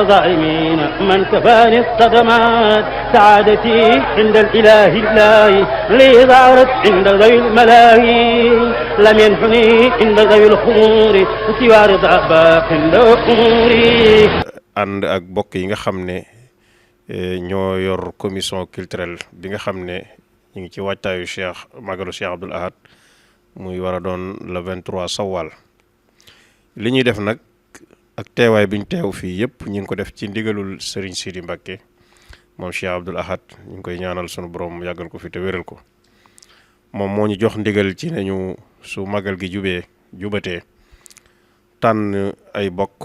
وظالمين من كفاني الصدمات سعادتي عند الإله الله لي ظهرت عند ذوي الملاهي لم ينحني عند ذوي الخمور سوى رضا باق أموري. ànd ak bokk yi nga xam ne ñoo yor commission culturelle bi nga xam ne ñu ngi ci waajtaayu magalu Cheikh Abdoul Ahad muy war a doon le 23 Sawal. li ñuy def nag ak teewaay bi ñu teew fii yëpp ñu ngi ko def ci ndigalul Serigne Sidi Mbacké moom Cheikh Abdoul Ahad ñu ngi koy ñaanal sunu borom yàggal ko fi te wéral ko. moom moo ñu jox ndigal ci nañu su magal gi jubatee tànn ay bokk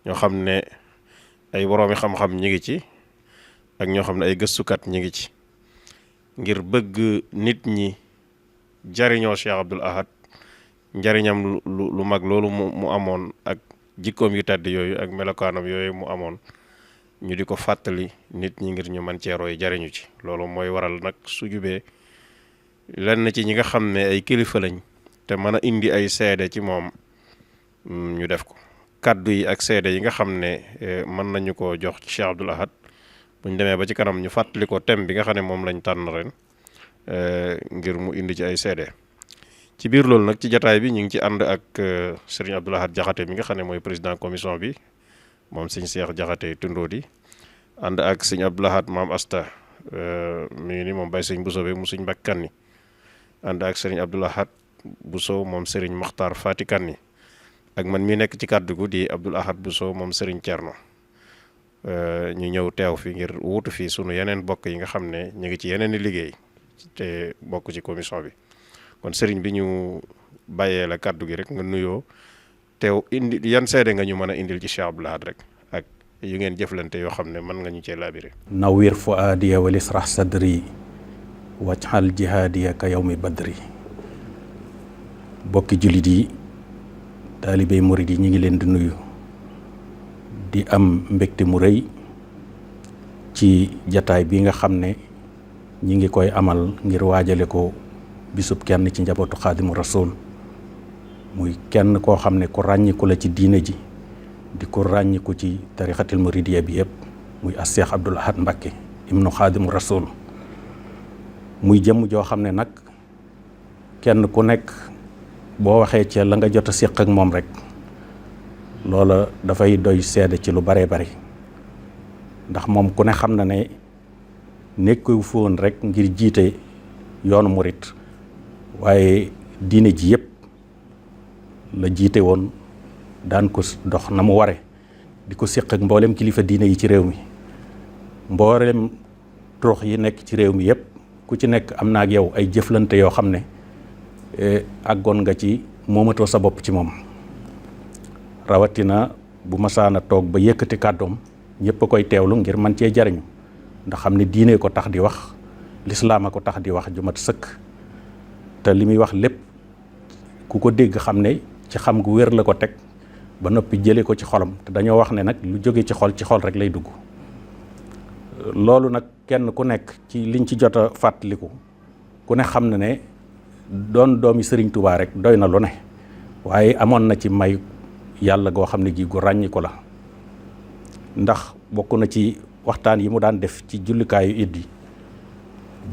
ñoo xam ne ay boroomi xam-xam ñi ngi ci ak ñoo xam ne ay gëstukat ñi ngi ci ngir bëgg nit ñi jariñoo Cheikh Abdoul Ahad njariñam lu mag loolu mu amoon ak jikkoom yu tàdd yooyu ak melokaanam yooyu mu amoon ñu di ko fàttali nit ñi ngir ñu mën cee roy jariñu ci. loolu mooy waral nag su jubee lenn ci ñi nga xam ne ay kilifa lañ te mën a indi ay seede ci moom ñu def ko. kaddu yi ak seede yi nga xam ne mën nañu ko jox ci Cheikh Abdoul Ahad buñ demee ba ci kanam ñu fàttali ko thème bi nga xam ne moom lañ tànn ren ngir mu indi ci ay seede. ci biir loolu nag ci jataay bi ñu ngi ci ànd ak Serigne Abdoul Ahad Jaxate mi nga xam ne mooy président commission bi moom sëñ Cheikh Jaxate Tundóodi ànd ak sëñ Abdoul Ahad Maam Asta mi ngi ni moom bay sëñ Bousso bi mu sëñ Mbàkke Kanni ànd ak Serigne Abdoul Ahad Bousso moom Serigne Makhtar Fati Kanni ak man mi nekk ci kàddu gu di Abdoul Ahad Bousso moom Serigne Thierno ñu ñëw teew fi ngir wuutu fii sunu yeneen bokk yi nga xam ne ñu ngi ci yeneen i liggéey te bokk ci commission bi. kon Serigne bi ñu bàyyee la kàddu gi rek nga nuyoo teew indi yan seede nga ñu mën a indil ci Cheikh Abdoul Ahad rek ak yu ngeen jëflante yoo xam ne mën nga ñu cee laabire. nawwir fuaadiya wal israh sadri waj'al jihaadiya ka yawmi badri. bokki jullit yi taalibey murid yi ñu ngi leen di nuyu di am mbégte mu rëy ci jataay bi nga xam ne ñi ngi koy amal ngir waajale ko bisub kenn ci njabootu Xaadimu Rasuul muy kenn koo xam ne ku ràññiku la ci diine ji di ko ràññiku ci tarixatil muridiyya bi yëpp muy as Cheikh Abdoul Ahad Mbacké ibnu Xaadimu Rasuul muy jëmm joo xam ne nag kenn ku nekk boo waxee ci la nga jot a séq ak moom rek loola dafay doy seede ci lu baree bari ndax moom ku ne xam na ne nekku foon rek ngir jiite yoonu murit waaye diine ji yëpp la jiite woon daan ko dox na mu ware di ko séq ak mboolem kilifa diine yi ci réew mi mboolem torox yi nekk ci réew mi yëpp ku ci nekk am na ak yow ay jëflante yoo xam ne àggoon nga ci moomatoo sa bopp ci moom rawatina bu masaana toog ba yëkkati kàddoom ñëpp a koy teewlu ngir man cee jariñu ndax xam ne diine ko tax di wax lislaam a ko tax di wax ju mat sëkk te li muy wax lépp ku ko dégg xam ne ci xam gu wér la ko teg ba noppi jëlee ko ci xolam te dañoo wax ne nag lu jóge ci xol rek lay dugg. loolu nag kenn ku nekk ci liñ ci jot a fàttaliku ku ne xam na ne doon doomi Sëriñ Tuubaa rek doy na lu ne waaye amoon na ci may yàlla goo xam ne gi gu ràññi ko la ndax bokk na ci waxtaan yi mu daan def ci jullikaayu Iid yi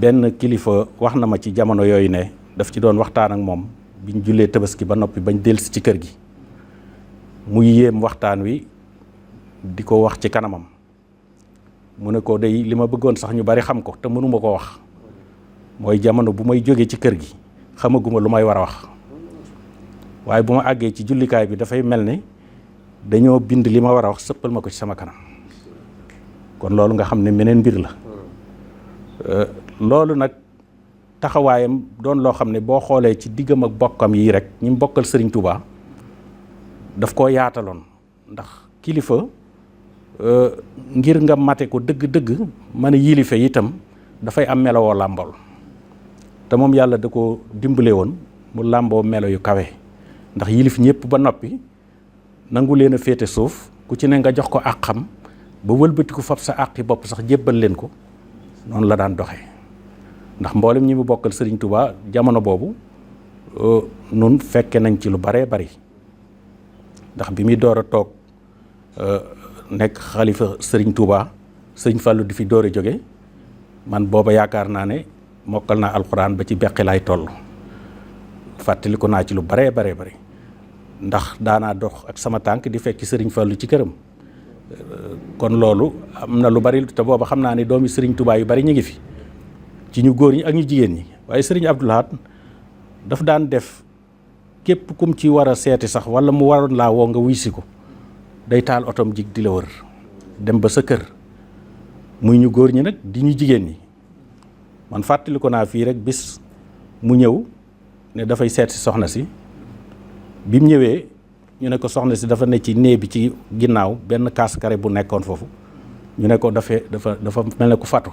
benn kilifa wax na ma ci jamono yooyu ne daf ci doon waxtaan ak moom biñ jullee Tabaski ba noppi bañ dellusi ci kër gi muy yéem waxtaan wi di ko wax ci kanamam mu ne ko day li ma bëggoon sax ñu bari xam ko te mënuma ko wax mooy jamono bu may jógee ci kër gi xamaguma lu may war a wax waaye bu ma àggee ci jullikaay bi dafay mel ne dañoo bind li ma war a wax sëppal ma ko ci sama kanam kon loolu nga xam ne meneen mbir la loolu nag taxawaayam doon loo xam ne boo xoolee ci diggam ak bokkam yi rek ñi mu bokkal Sëriñ Tuubaa daf koo yaataloon ndax kilifa ngir nga mate ko dëgg-dëgg mën a yilife itam dafay am melowoo làmbool te moom yàlla da ko dimbale woon mu làmboo melo yu kawe ndax yilif ñëpp ba noppi nangu leen a féete suuf ku ci ne nga jox ko àqam ba wëlbatiku fab sa àqi bopp sax jébbal leen ko noonu la daan doxee ndax mboolem ñi mu bokkal Sëriñ Tuubaa jamono boobu nun fekke nañ ci lu baree bari ndax bi muy door a toog nekk xalifa sëriñ Touba sëriñ Fallou di fi door a jóge man booba yaakaar naa ne mokkal naa alxuraan ba ci beqi laay toll fàttaliku naa ci lu bare ndax daanaa dox ak sama tànk di fekki sëriñ Fallou ci këram kon loolu am na lu bari te booba xam naa ne doomi sëriñ Touba yu bari ñu ngi fi ci ñu góor ñi ak ñu jigéen ñi waaye sëriñ Abdou Lahad daf daan def képp kum ci war a seeti sax wala mu waroon laa woo nga wuy si ko day taal otom jig di la wër dem ba sa kër muy ñu góor ñi nag di ñu jigéen ñi man fàttali ko naa fii rek bis mu ñëw ne dafay seet si soxna si bi mu ñëwee ñu ne ko soxna si dafa ne ci néeg bi ci ginnaaw benn kaas kare bu nekkoon foofu ñu ne ko dafa mel ne ku fatu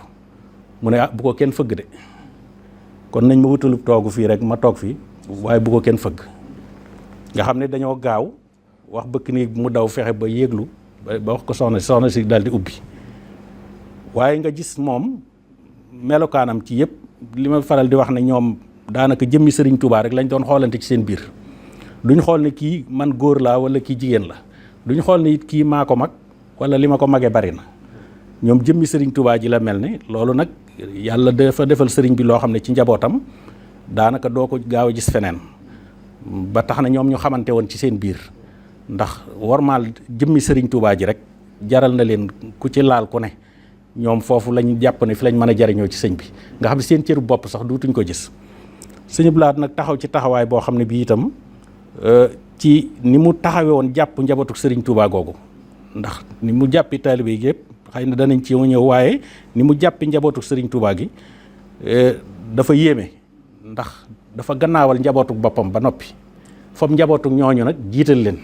mu ne bu ko kenn fëgg de kon nañ ma wutalub toogu fii rek ma toog fii waaye bu ko kenn fëgg nga xam ne dañoo gaaw wax bëkk néeg mu daw fexe ba yéeglu ba wax ko soxna si daal di ubbi waaye nga gis moom melokaanam ci yëpp li ma faral di wax ne ñoom daanaka jëmmi sëriñ Touba rek lañ doon xoolante ci seen biir duñ xool ne kii man góor laa wala kii jigéen la duñ xool ne it kii maa ko mag wala li ma ko magee bari na ñoom jëmmi sëriñ Touba ji la mel ne loolu nag yàlla dafa defal sëriñ bi loo xam ne ci njabootam daanaka doo ko gaaw a gis feneen ba tax na ñoom ñu xamante woon ci seen biir ndax warmaal jëmmi sëriñ Touba ji rek jaral na leen ku ci laal ku ne ñoom foofu lañu jàpp ne fi lañ mën a jariñoo ci sëñ bi nga xam ne seen cëru bopp sax duutuñ ko gis sëñ Abdou Lahad nag taxaw ci taxawaay boo xam ne bii itam ci ni mu taxawe woon jàpp njabootu sëriñ Touba googu ndax ni mu jàppi taalibe yi yëpp xëy na danañ ci ñëw waaye ni mu jàppi njabootu sëriñ Touba gi dafa yéeme ndax dafa gannaawal njabootu boppam ba noppi foofu njabootu ñooñu nag jiital leen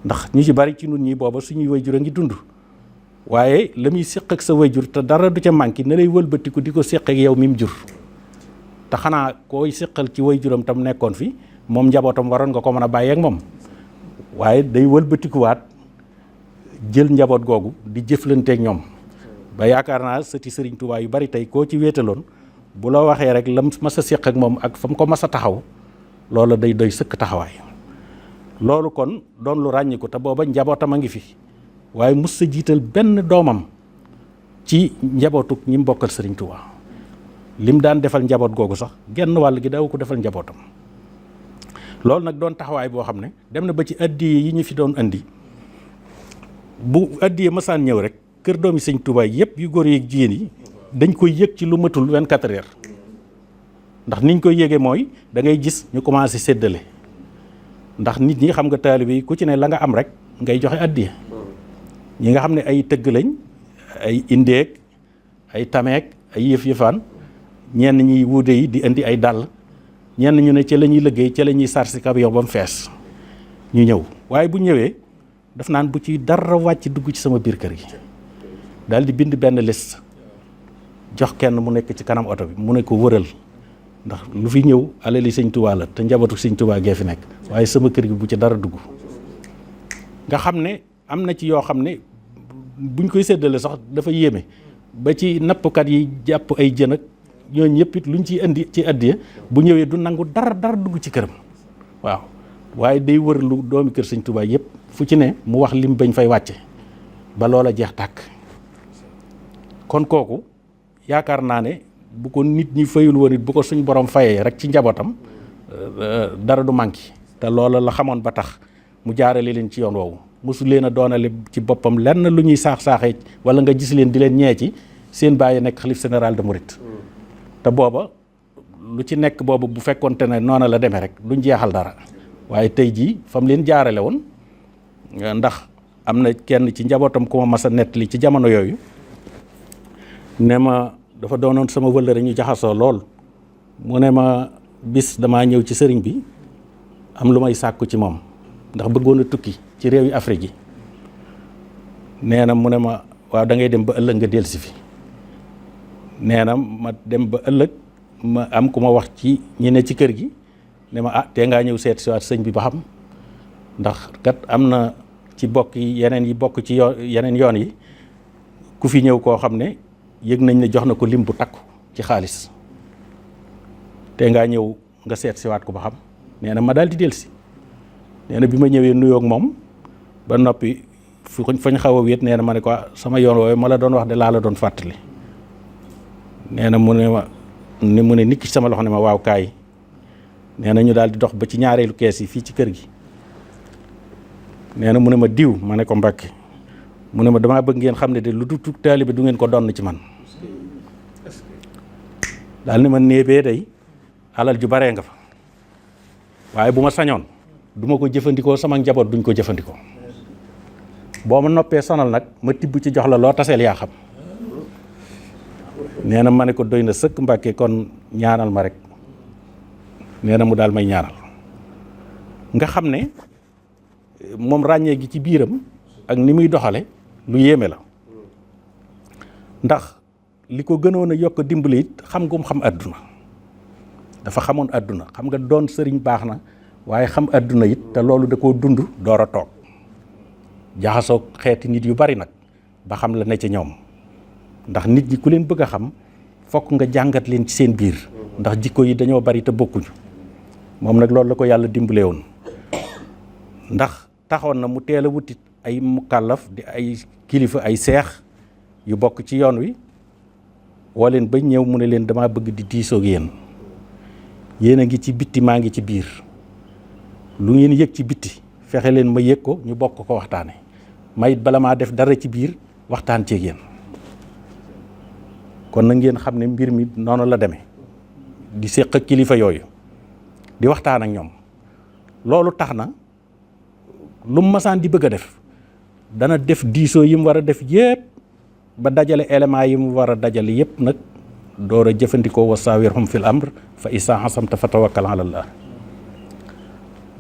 ndax ñu ci bari ci nun ñi booba suñuy wayjur a ngi dund waaye la muy séq ak sa wayjur te dara du ca manqué ne lay wëlbatiku di ko séq ak yow mi mu jur te xanaa koy séqal ci wayjuram tam nekkoon fi moom njabootam waroon nga ko mën a bàyyi ak moom waaye day wëlbatikuwaat jël njaboot googu di jëflanteeg ñoom ba yaakaar naa sëti sëriñ Touba yu bari tey koo ci wéetaloon bu la waxee rek lam mas a séq ak moom ak fa mu ko mas a taxaw loola day doy sëkk taxawaay loolu kon doon lu ràññiku te booba njabootam a ngi fi waaye mus sa jiital benn doomam ci njabootuk ñi mu bokkal sëriñ Touba lim daan defal njaboot googu sax genn wàll gi daw ko defal njabootam loolu nag doon taxawaay boo xam ne dem na ba ci addiye yi ñu fi doon andi bu addiye masaan ñëw rek kër doomi sëñ Touba yëpp yu góor yi ak jigéen yi dañ koy yëg ci lu matul 24 heures ndax niñ koy yëgee mooy da ngay gis ñu commencé séddale ndax nit ñi xam nga taalibe yi ku ci ne la nga am rek ngay joxe addiye ñi nga xam ne ay tëgg lañ ay indeeg ay tameek ay yëf-yëfaan ñenn ñi wuude yi di indi ay dàll ñenn ñu ne ca la ñuy liggéey ca la ñuy sarsi camion ba mu fees ñu ñëw waaye bu ñëwee daf naan bu ci dara wàcc dugg ci sama biir kër gi daal di bind benn liste jox kenn mu nekk ci kanam oto bi mu ne ko wëral ndax lu fi ñëw alali sëñ Touba la te njabootu sëñ Touba gee fi nekk waaye sama kër gi bu ci dara dugg nga xam ne am na ci yoo xam ne buñ koy séddale sax dafa yéeme ba ci nappkat yi jàpp ay jën ak ñooñu ñëpp it luñ ciy indi ci addiya bu ñëwee du nangu dara dugg ci këram waaw waaye day wër lu doomi kër sëñ Touba yëpp fu ci ne mu wax lim bañ fay wàcce ba loola jeex tàkk kon kooku yaakaar naa ne bu ko nit ñi fayul woon it bu ko suñ borom fayee rek ci njabootam dara du manqué te loola la xamoon ba tax mu jaarale leen ci yoon woowu mosu leen a doonale ci boppam lenn lu ñuy saax-saaxee wala nga gis leen di leen ñee ci seen bàyyi nekk xalif général de Mouride te booba lu ci nekk booba bu fekkonte ne noona la demee rek duñ jeexal dara waaye tey jii fam leen jaarale woon ndax am na kenn ci njabootam ku ma mas a nettali ci jamono yooyu ne ma dafa doonoon sama wëllëre ñu jaxasoo lool mu ne ma bis damaa ñëw ci sëriñ bi am lu may sàkku ci moom ndax bëggoon a tukki ci réew yi Afrique yi nee na mu ne ma waaw da ngay dem ba ëllëg nga dellusi fi nee na ma dem ba ëllëg ma am ku ma wax ci ñi ne ci kër gi ne ma tee ngaa ñëw seet si waat sëñ bi ba xam ndax kat am na ci bokk yi yeneen yi bokk ci yeneen yoon yi ku fi ñëw koo xam ne yëg nañ ne jox na ko lim bu takku ci xaalis te ngaa ñëw nga seet si waat ko ba xam nee na ma daal di dellusi nee na bi ma ñëwee nuyoog moom ba noppi fañ xaw a wéet nee na ma ne ko sama yoon woowu ma la doon wax de laa la doon fàttali. nee na mu ne nit ki sama loxo ne ma waaw kaay. nee na ñu daal di dox ba ci ñaareelu kees yi fii ci kër gi. nee na mu ne ma diw ma ne ko Mbàkke mu ne ma damaa bëgg ngeen xam ne de lu du taalibe du ngeen ko donn ci man. daal ne ma néebee day alal ju baree nga fa waaye bu ma sañoon du ma ko jëfandikoo sama njaboot duñ ko jëfandikoo boo ma noppee sonal nag ma tibb ci jox la loo taseel yaa xam. nee na ma ne ko doy na sëkk Mbàkke kon ñaanal ma rek. nee na mu daal may ñaanal nga xam ne moom ràññee gi ci biiram ak ni muy doxale lu yéeme la ndax li ko gënoon a yokk dimbali it xam gum xam àdduna dafa xamoon àdduna xam nga doon sëriñ baax na waaye xam àdduna it te loolu da koo dund door a toog jaxasoo xeeti nit yu bari nag ba xam la ne ci ñoom ndax nit ñi ku leen bëgg a xam fokk nga jàngat leen ci seen biir ndax jikko yi dañoo bari te bokkuñu moom nag loolu la ko yàlla dimbale woon ndax taxoon na mu teel a wutit ay mukallaf di ay kilifa ay seex yu bokk ci yoon wi woo leen ba ñëw mu ne leen dama bëgg di diisoo ak yéen a ngi ci bitti maa ngi ci biir lu ngeen yëg ci bitti fexe leen ma yëg ko ñu bokk ko waxtaane mayit bala maa def dara ci biir waxtaan ceeg yéen kon na ngeen xam ne mbir mi noonu la demee di séq ak kilifa yooyu di waxtaan ak ñoom loolu tax na lu mu masaan di bëgg a def dana def diisoo yi mu war a def yépp ba dajale éléments yi mu war a dajale yépp nag door a jëfandikoo wa saawirhum fil amr fa izaa azamta fa tawakkal ala Allah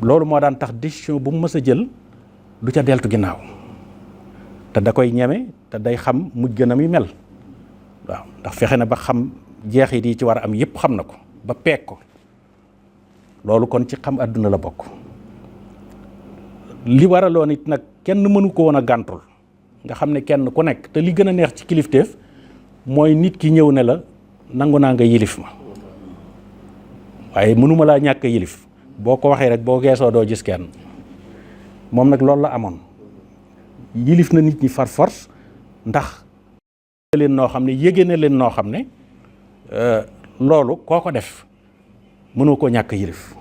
loolu moo daan tax décision bu mu mës a jël du ca deltu ginnaaw te da koy ñeme te day xam mujj gën a muy mel waaw ndax fexe na ba xam jeexit yi ci war a am yépp xam na ko ba peeg ko loolu kon ci xam àdduna la bokk li waraloon it nag kenn mënu ko woon a gàntul nga xam ne kenn ku nekk te li gën a neex ci kilifteef mooy nit ki ñëw ne la nangu naa nga yilif ma waaye mënuma laa ñàkk a yilif boo ko waxee rek boo geesoo doo gis kenn moom nag loolu la amoon yilif na nit ñi far force ndax leen noo xam ne yéege na leen noo xam ne loolu koo ko def mënoo koo ñàkk yilif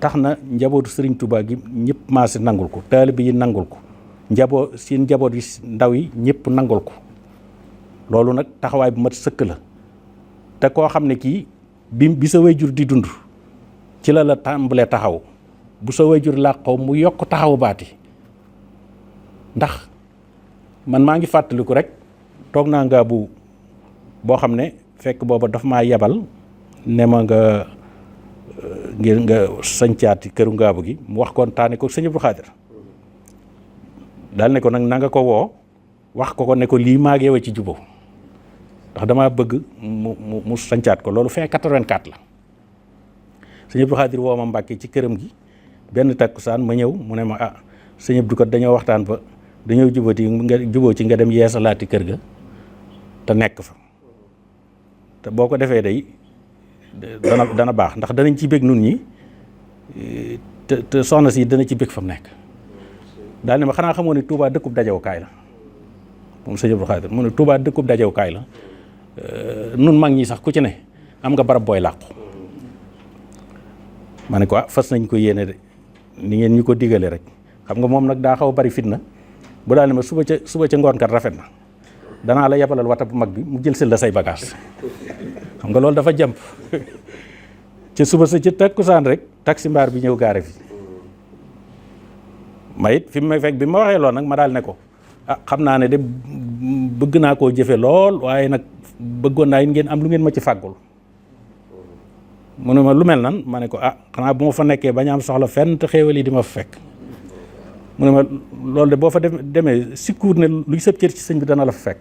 tax na njabootu Sëriñ Tuubaa gi ñëpp maasi nangul ko taalibe yi nangul ko seen njaboot yi ndaw yi ñëpp nangul ko loolu nag taxawaay bu mat sëkk la te koo xam ne kii bi sa wayjur di dund ci la tàmbalee taxaw bu sa wayjur làqoo mu yokk taxawu baati ndax man maa ngi fàttaliku rek toog naa ngaa boo xam ne fekk booba daf maa yebal ne ma ngir nga sañcaati këru ngaabu gi mu wax koon taane ko sëñ Abdou Khadir daal ne ko nag na nga ko woo wax ko ne ko lii maag yow ci jubóo ndax damaa bëgg mu sañcaat ko loolu fin 84 la sëñ Abdou Khadir woo ma Mbàkke ci këram gi benn takkusaan ma ñëw mu ne ma sëñ Abdou kat dañoo waxtaan ba dañoo jubóo ci nga dem yeesalaati kër ga te nekk fa te boo ko defee day dana baax ndax danañ ci bég nun ñi te soxna si dana ci bég fa mu nekk daal ne ma xanaa xamoo ne Touba dëkkub dajewukaay la moom sëñ Abdou Khadir mu ne Touba dëkkub dajewukaay la nun mag ñi sax ku ci ne am nga barab booy làqu ma ne ko fas nañ ko yéene de ni ngeen ñu ko digale rek xam nga moom nag daa xaw a bari fitna bu daal ne ma suba ca ngoon kat rafet na danaa la yabalal wata bu mag bi mu jël sil la say bagage xam nga loolu dafa jàmp ca suba sa ca takkusaan rek taxi mbaar bi ñëw gaare fi ma it fi mu may fekk bi ma waxee lool nag ma daal ne ko xam naa ne de bëgg naa koo jëfe lool waaye nag bëggoon naa it ngeen am lu ngeen ma ci fàggul mu ne ma lu mel nan ma ne ko xanaa bu ma fa nekkee bañ am soxla fenn te xéewal yi di ma fa fekk mu ne ma loolu de boo fa demee sikkuur ne luy sëb cër ci sëñ bi dana la fa fekk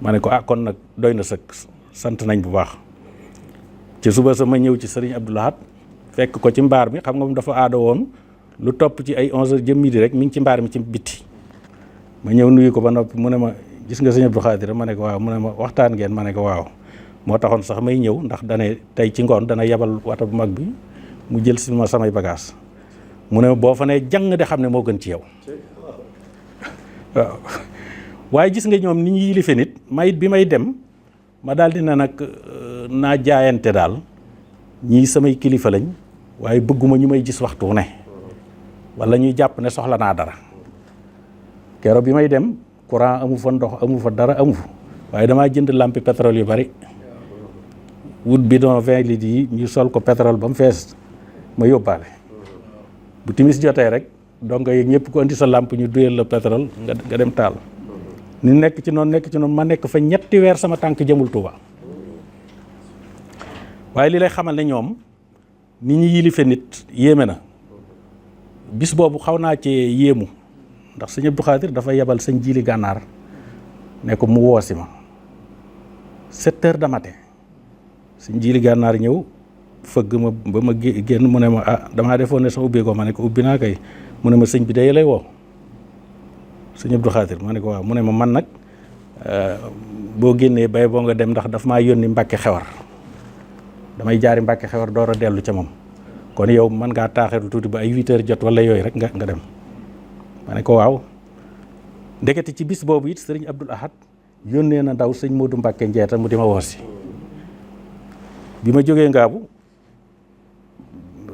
ma ne ko kon nag doy na sëkk sant nañ bu baax ci suba sa ma ñëw ci sëriñ Abdou Lahad fekk ko ci mbaar mi xam nga mu dafa aada woon lu topp ci ay 11h jëm midi rek mi ngi ci mbaar mi ci bitti ma ñëw nuyu ko ba noppi mu ne ma gis nga sëñ Abdou Khadir ma ne ko waaw mu ne ma waxtaan ngeen ma ne ko waaw moo taxoon sax may ñëw ndax dane tey ci ngoon dana yebal wata bu mag bi mu jël si ma samay bagage mu ne boo fa ne jàng de xam ne moo gën ci yow waaw. waaye gis nga ñoom ni ñu yilife nit mayit bi may dem ma daal di ne nag naa jaayante daal ñii samay kilifa lañ waaye bëgguma ñu may gis waxtu ne wala ñuy jàpp ne soxla naa dara. keroog bi may dem courant amu fa, ndox amu fa, dara amu fa, waaye damaa jënd lampi pétrole yu bari wut bidon 20 litres yi ñu sol ko pétrole ba mu fees ma yóbbaale. bu timis jotee rek donc ñëpp ko indi sa lamp ñu duyal la pétrole nga dem taal. ni nekk ci noonu ma nekk fa 3 weer sama tànk jëmul Tuuba. waaye li lay xamal ne ñoom ni ñu yilife nit yéeme na. bis boobu xaw naa ci yéemu ndax sëñ Abdou Khadir dafa yebal sëñ Jili Gànnaar ne ko mu woosi ma 7 heures de matin sëñ Jili Gànnaar ñëw fëgg ma ba ma génn mu ne ma damaa defoon ne sax ubbi ko ma ne ko ubbi naa kay mu ne ma sëñ bi day lay woo sëñ Abdou Khadir ma ne ko waaw mu ne ma man nag boo génnee bay boo nga dem ndax daf maa yónni Mbàkke Xewar damay jaari Mbàkke Xewar door a dellu ca moom kon yow mën ngaa taaxeeru tuuti ba ay 8 heures jot wala yooyu rek nga dem ma ne ko waaw. ndekete ci bis boobu it sëriñ Abdul Ahad yónnee na ndaw sëñ Modou Mbàkke Njeeta mu di ma woosi bi ma jógee Ngaabu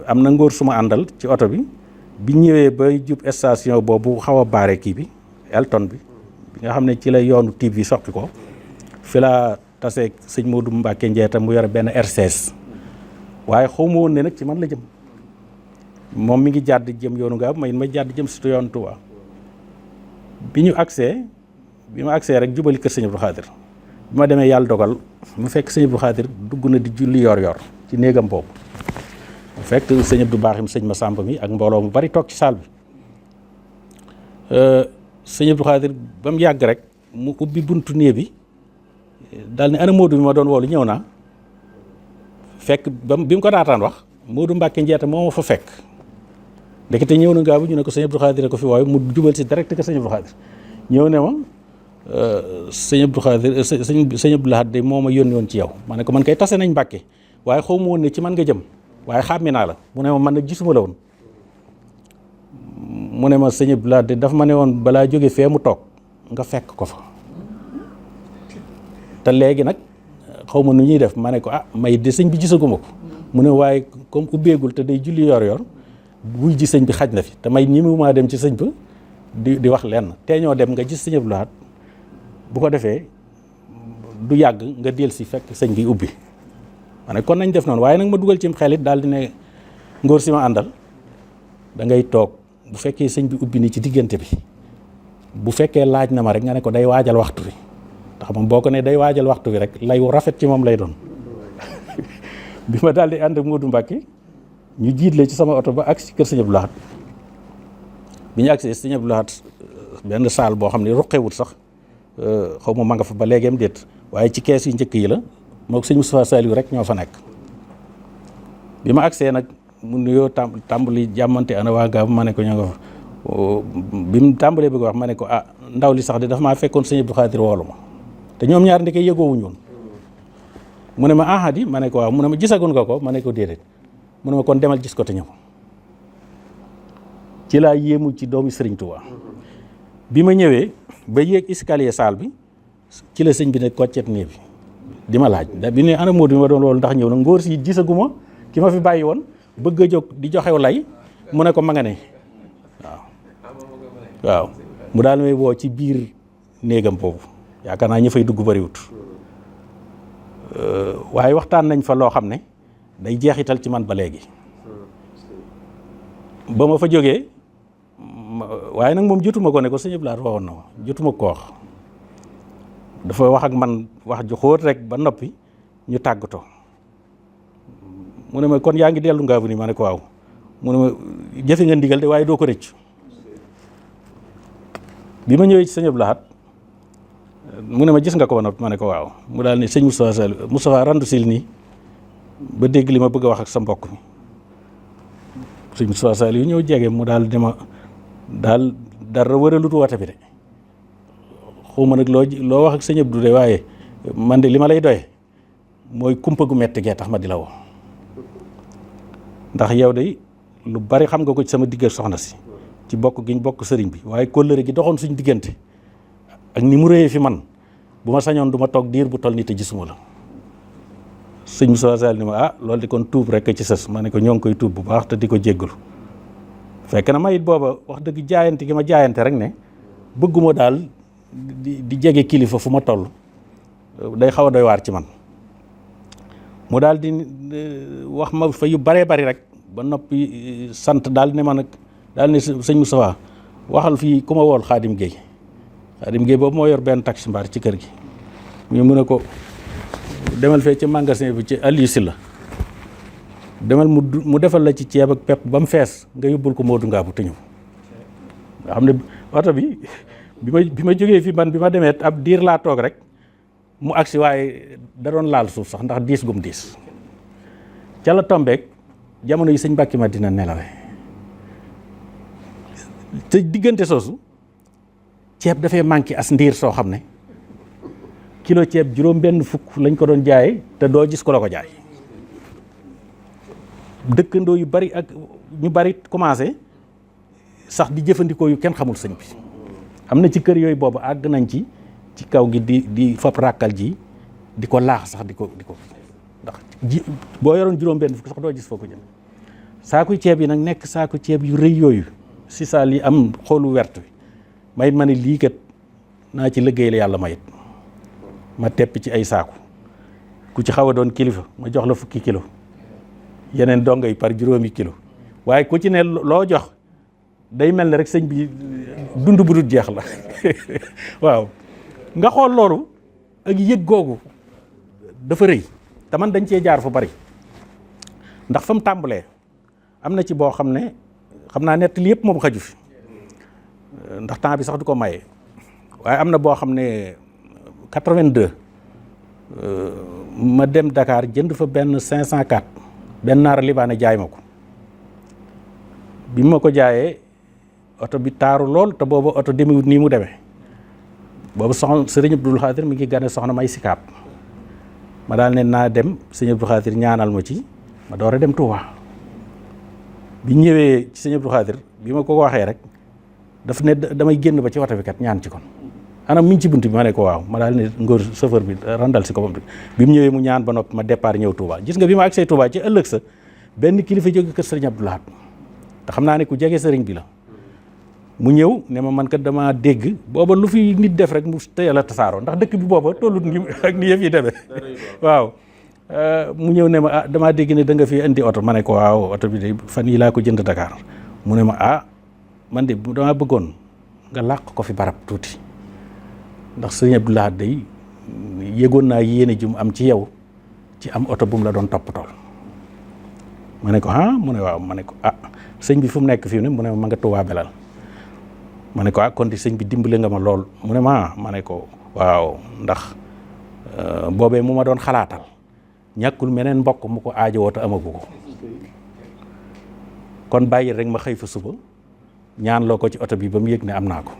am na ngóor suma àndal ci oto bi ñëwee ba jub station boobu xaw a baare kii bi Elton bi nga xam ne ci la yoonu tiib bi soqi ko fi la taseeg sëñ Modou Mbàkke Njeeta mu yore benn R16 waaye xaw ma woon ne nag ci man la jëm moom mi ngi jàdd jëm yoonu Ngaabu ma jàdd jëm surtout yoonu Touba bi ma agsee rek jubali kër sëñ Abdou Khadir bi ma demee yàlla dogal mu fekk sëñ Abdou Khadir dugg na di julli yor ci néegam boobu mu fekk sëñ Abdou Baaxim sëñ ma sàmp mi ak mbooloo mu bari toog ci saal bi sëñ Abdou Khadir ba mu yàgg rek mu ubbi buntu néeg bi daal ne ana Modou bi ma doon woolu ñëw naa fekk bi mu ko daataan wax Modou Mbàkke Njeeta moo ma fa fekk ndekete ñëw na Ngaabu ñu ne ko sëñ Abdou Khadir ko fi waaye mu jubal si direct que sëñ Abdou Khadir ñëw ne ma sëñ Abdou Khadir sëñ Abdou Lahad de moo ma yónni woon ci yow ma ne ko man kay tase nañ Mbàkke waaye xaw ma woon ne ci man nga jëm waaye xàmme naa la mu ne ma man nag gisuma la woon mu ne ma sëñ Abdou Lahad de daf ma ne woon balaa jóge fee mu toog nga fekk ko fa te léegi nag xaw ma nu ñuy def ma ne ko may de sëñ bi gisaguma ko mu ne waaye comme ubbeegul te day julli yor buy ji sëñ bi xaj na fi te may ñi maa dem ci sëñ ba di wax lenn te ñoo dem nga gis sëñ Abdou Lahad bu ko defee du yàgg nga del si fekk sëñ bi ubbi ma ne kon nañ def noonu waaye nag ma dugal ci xelit daal di ne ngóor si ma àndal da ngay toog bu fekkee sëñ bi ubbi ni ci diggante bi bu fekkee laaj na ma rek nga ne ko day waajal waxtu bi ndax moom boo ko ne day waajal waxtu bi rek lay rafet ci moom lay doon bi ma daal di ànd ak Modou Mbacke ñu jiitle ci sama oto ba agsi ci kër sëñ Abdou Lahad bi ñu agsee sëñ Abdou Lahad benn saal boo xam ne ruqewut sax xaw ma nga fa ba léegeem déet waaye ci kees yu njëkk yi la moog sëñ Moustapha Saliou rek ñoo fa nekk bi ma agsee nag mu nuyoo tàmbali jàmmante ana waa Ngaabu ma ne ko ñoo nga fa bi mu tàmbalee bëgg wax ma ne ko ndaw li sax de dafa maa fekkoon sëñ Abdou Khadir woolu ma te ñoom ñaar ndeke yëgoowuñu woon mu ne ma ahadi ma ne ko waaw mu ne ma gisagun nga ko ma ne ko déedéet mu ne ma kon demal gis ko te ñëw ci laa yéemu ci doomi Sëriñ Tuubaa bi ma ñëwee ba yéeg escalier salle bi ci la sëñ bi ne koccet nii bi di ma laaj bi ne ana Modou bi ma doon loolu ndax ñëw na ngóor si gisaguma ki ma fi bàyyi woon bëgg a jóg di joxew lay mu ne ko ma nga ne waaw mu daal may woo ci biir néegam boobu yaakaar naa ñi fay dugg bariwut waaye waxtaan nañ fa loo xam ne day jeexital ci man ba léegi ba ma fa jógee waaye nag moom jotuma ko ne ko sëñ Abdou Lahad waxoon na ma jotuma ko wax dafa wax ak man wax ju xóot rek ba noppi ñu tàggatoo mu ne ma kon yaa ngi dellu Ngaabu ni ma ne ko waaw mu ne ma jëfe nga ndigal de waaye doo ko rëcc bi ma ñëwee ci sëñ Abdou Lahad mu ne ma gis nga ko ba noppi ma ne ko waaw mu daal ne sëñ Moustapha randu sil nii ba dégg li ma bëgg a wax ak sa mbokk mi sëñ Moustapha Saliou ñëw jege mu daal di ma daal dara wëralut woote bi de xaw ma nag loo wax ak sëñ Abdou de waaye man de li ma lay doye mooy kumpa gu metti gee tax ma di la woo ndax yow de lu bari xam nga ko ci sama diggal soxna si ci bokk giñ bokk sëriñ bi waaye kóllëre gi doxoon suñ diggante ak ni mu rëyee fi man bu ma sañoon du ma toog diir bu toll nii te gisuma la. sëñ Moussa Sall ni ma loolu di kon tuub rek ci sës ma ne ko ñoo ngi koy tuub bu baax te di ko jéggalu fekk na ma it booba wax dëgg jaayante gi ma jaayante rek ne bëgguma daal di jege kilifa fu ma toll day xaw a doy waar ci man. mu daal di wax ma fa yu baree bari rek ba noppi sant daal ne ma nag daal ne sëñ Moussa waxal fii ku ma wool Xaadim Guèye boobu moo yor benn taxi mbaar ci kër gi ñu mu ne ko demal fee ci magasin bi ci Aliou Sylla demal mu defal la ci ceeb ak pepp ba mu fees nga yóbbul ko Modou Ngabou te ñëw nga xam ne oto bi ma jógee fi man bi ma demee ab diir laa toog rek mu agsi waaye da doon laal suuf sax ndax diis gum diis ca la tombeek jamono yi sëñ Mbàkke Madina nelawe te diggante soosu ceeb dafay manqué as ndiir soo xam ne kilo ceeb juróom-benn fukk lañ ko doon jaayee te doo gis ko la ko jaay dëkkandoo yu bari ak ñu bari commencé sax di jëfandikoo yu kenn xamul sëñ bi am na ci kër yooyu boobu àgg nañ ci kaw gi di fab ràkkal ji di ko laax sax di ko ndax ji boo yoroon juróom-benn fukk sax doo gis foo ko jël saaku ceeb yi nag nekk saaku ceeb yu rëy yooyu si saa li am xoolu wert wi mayit ma ne lii kat naa ci liggéey la yàlla mayit ma tepp ci ay saaku ku ci xaw a doon kilifa ma jox la 10 kilo yeneen dongo yi par juróomi kilo waaye ku ci ne loo jox day mel ne rek sëñ bi dund bu dul jeex la waaw nga xool loolu ak yëg googu dafa rëy te man dañ cee jaar fu bari ndax fa mu tàmbalee am na ci boo xam ne xam naa nettali yëpp moom xaju fi ndax temps bi sax du ko maye waaye am na boo xam ne 82 ma dem Dakar jënd fa benn 504 benn naar libaane jaay ma ko bi ma ko jaayee oto bi taaru lool te booba oto demewut nii mu demee boobu soxna sëriñ Abdul Xaadir mi ngi gane soxna may sikaab ma daal ne naa dem sëriñ Abdul Xaadir ñaanal ma ci ma door a dem Touba bi ñëwee ci sëriñ Abdul Xaadir bi ma ko waxee rek daf ne damay génn ba ci oto bi kat ñaan ci kon anam mi ngi ci bunt bi ma ne ko waaw ma daal ne ngóor chauffeur bi randal si ko bi mu ñëwee mu ñaan ba noppi ma départ ñëw Touba gis nga bi ma agsee Touba ci ëllëg sa benn kilifa jóge kër sëriñ Abdul Ahad te xam naa ne ku jege sëriñ bi la mu ñëw ne ma man kat dama dégg booba lu fi nit def rek mu tëyal a tasaaroo ndax dëkk bi booba tollut ni ak ni yëf yi demee waaw mu ñëw ne ma damaa dégg ne da nga fi indi oto ma ne ko waaw oto bi de fan yi laa ko jënd Dakar mu ne ma man de dama bëggoon nga làq ko fi barab tuuti ndax sëriñ Abdul Ahad day yëgoon naa yéene ju mu am ci yow ci am oto bu mu la doon toppatoo ma ne ko mu ne waaw ma ne ko sëñ bi fu mu nekk fii ne mu ne ma nga Tuubaa Belal ma ne ko kon di sëñ bi dimbale nga ma lool mu ne ma ne ko waaw ndax boobee mu ma doon xalaatal ñàkkul meneen mbokk mu ko aajowoo te amagu ko kon bàyyi rek ma xëy fa suba ñaan loo ko ci oto bi ba mu yëg ne am naa ko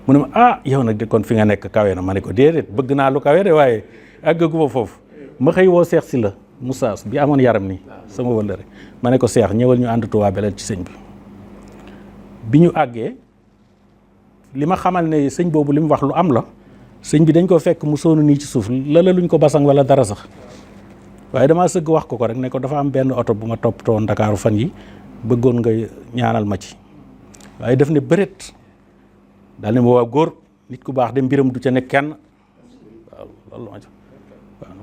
mu ne ma yow nag de kon fi nga nekk kawe na ma ne ko déedéet bëgg naa lu kawe de waaye àggaguma foofu ma xëy woo Seex si la Moussa bi amoon yaram ni sama wëllëre ma ne ko Seex ñëwal ñu ànd Tuubaa Belel ci sëñ bi ñu àggee li ma xamal ne sëñ boobu li mu wax lu am la sëñ bi dañ ko fekk mu soonu nii ci suuf lala luñ ko basang wala dara sax waaye damaa sëgg wax ko rek ne ko dafa am benn oto bu ma toppatoo Ndakaaru fan yi bëggoon nga ñaanal ma ci waaye daf ne bëreet daal ne ma waaw góor nit ku baax de mbiram du ca nekk kenn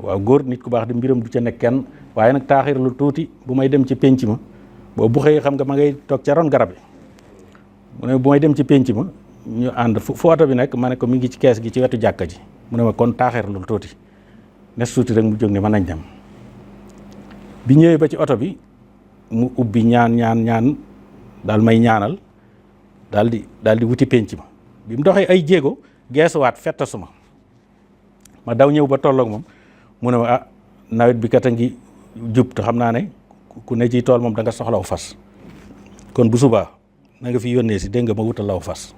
waaw góor nit ku baax de mbiram du ca nekk kenn waaye nag taaxir lu tuuti bu may dem ci pénc ma boobu bu xëyee xam nga ma ngay toog ca ron garab yi mu ne bu may dem ci pénc ma ñu ànd fu oto bi nekk ma ne ko mi ngi ci kees gi ci wetu jàkka ji mu ne ma kon taaxir lu tuuti nes tuuti rek mu jóg ne mën nañ dem bi ñëwee ba ci oto bi mu ubbi ñaan daal may ñaanal daal di wuti pénc ma bi mu doxee ay jéego geesuwaat fettasuma ma daw ñëw ba tolloog moom mu ne ma nawet bi kat a ngi jub te xam naa ne ku ne ci tool moom da nga soxlaw fas kon bu subaa na nga fi yónnee si dégg nga ma wutal law fas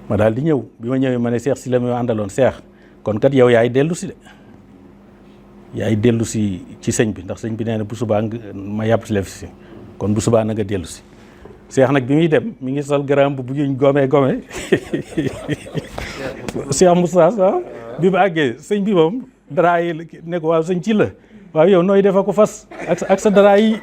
ma daal di ñëw bi ma ñëwee ma ne Seex si la ma àndaloon Seex kon kat yow yaay dellu si de yaay dellu si ci sëñ bi ndax sëñ bi nee na bu subaa ma yàpp si la fi si kon bu subaa na nga dellu si. Cheikh nag bi muy dem mi ngi sol garam bu yuñ gome Cheikh Moussa sax bi mu àggee sëñ bi moom dara yi ne ko waaw sëñ ci la waaw yow nooy defa ko fas ak sa dara yi